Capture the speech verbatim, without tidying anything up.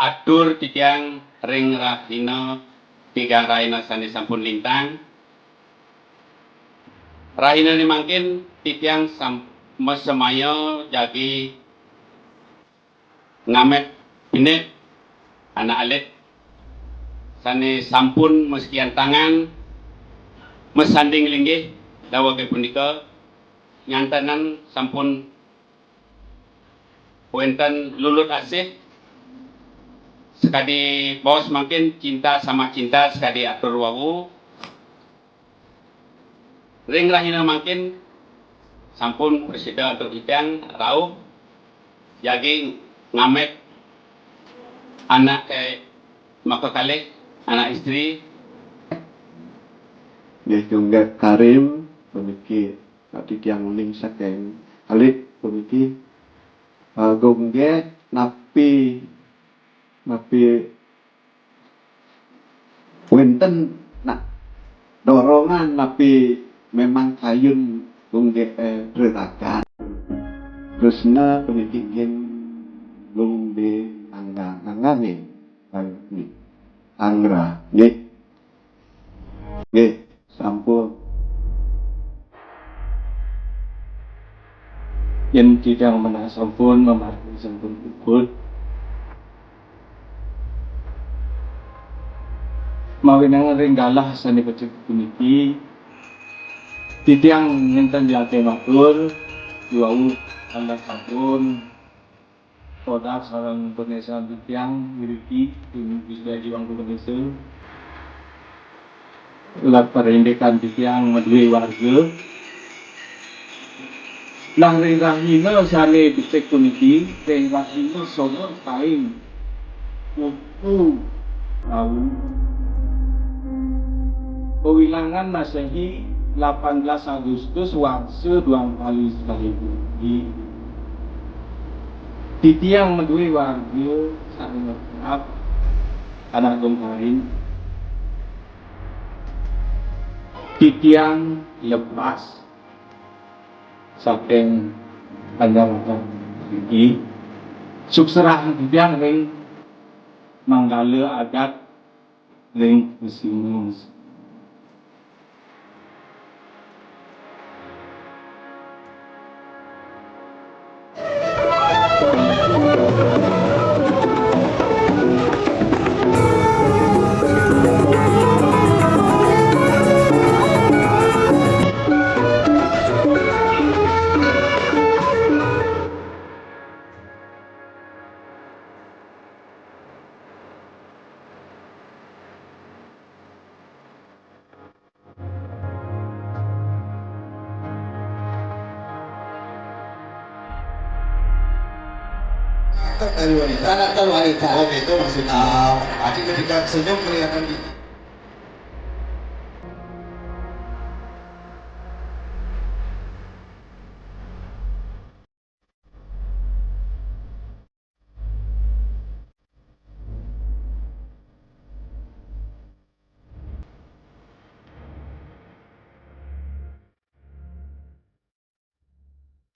Atur titiang ring rahina tiga rahina sane sampun lintang. Rahina ne mangkin titiang sam-, masemaya jagi ngamet pinih anak alit sane sampun masekian tangan masanding linggih dawege punika nyantenan sampun wenten lulut asih sakadi baos mangkin cinta sama cinta sakadi atur wau. Ring rahina mangkin sampun prasida antuk titiang rauh jagi ngamet anak, eh, makakalih, anak istri. Nggih, Gunggek Karim puniki, titiang uning saking alit puniki. Eh, Gunggek napi, napi wenten, nah, dorongan napi memang kayun Gunggek, eh, dreragan. Tresna puniki nggih Gunggek angga-, anggane, eh, anggra, nggih. Nggih, sampun. Yen titiang menawi sampun, mamargi sampun puput. Mawinan ring galah sane becik puniki, titiang nenten jati matur, wau tanda sampun kodas sareng penesan titiang ngriki, ing Gusti Aji Wangku Pangestu. Lat parindikan titiang madue warga. Nah, ring rahina sane becik puniki, ring rahina Sanga Kain wuku taun. Pawilangan Masehi, delapan belas Agustus, warsa duang tali sekali puniki. Titiang madue warga sane maaf, anak Gung Kain. Titiang lepas saking panjabatan iki, sukserahan titiang ring manggala adat ring Resi Gunung. Karakter wanita. Karakter wanita. Oh, gitu maksudnya. Ah, jadi ketika senyum kelihatan gitu.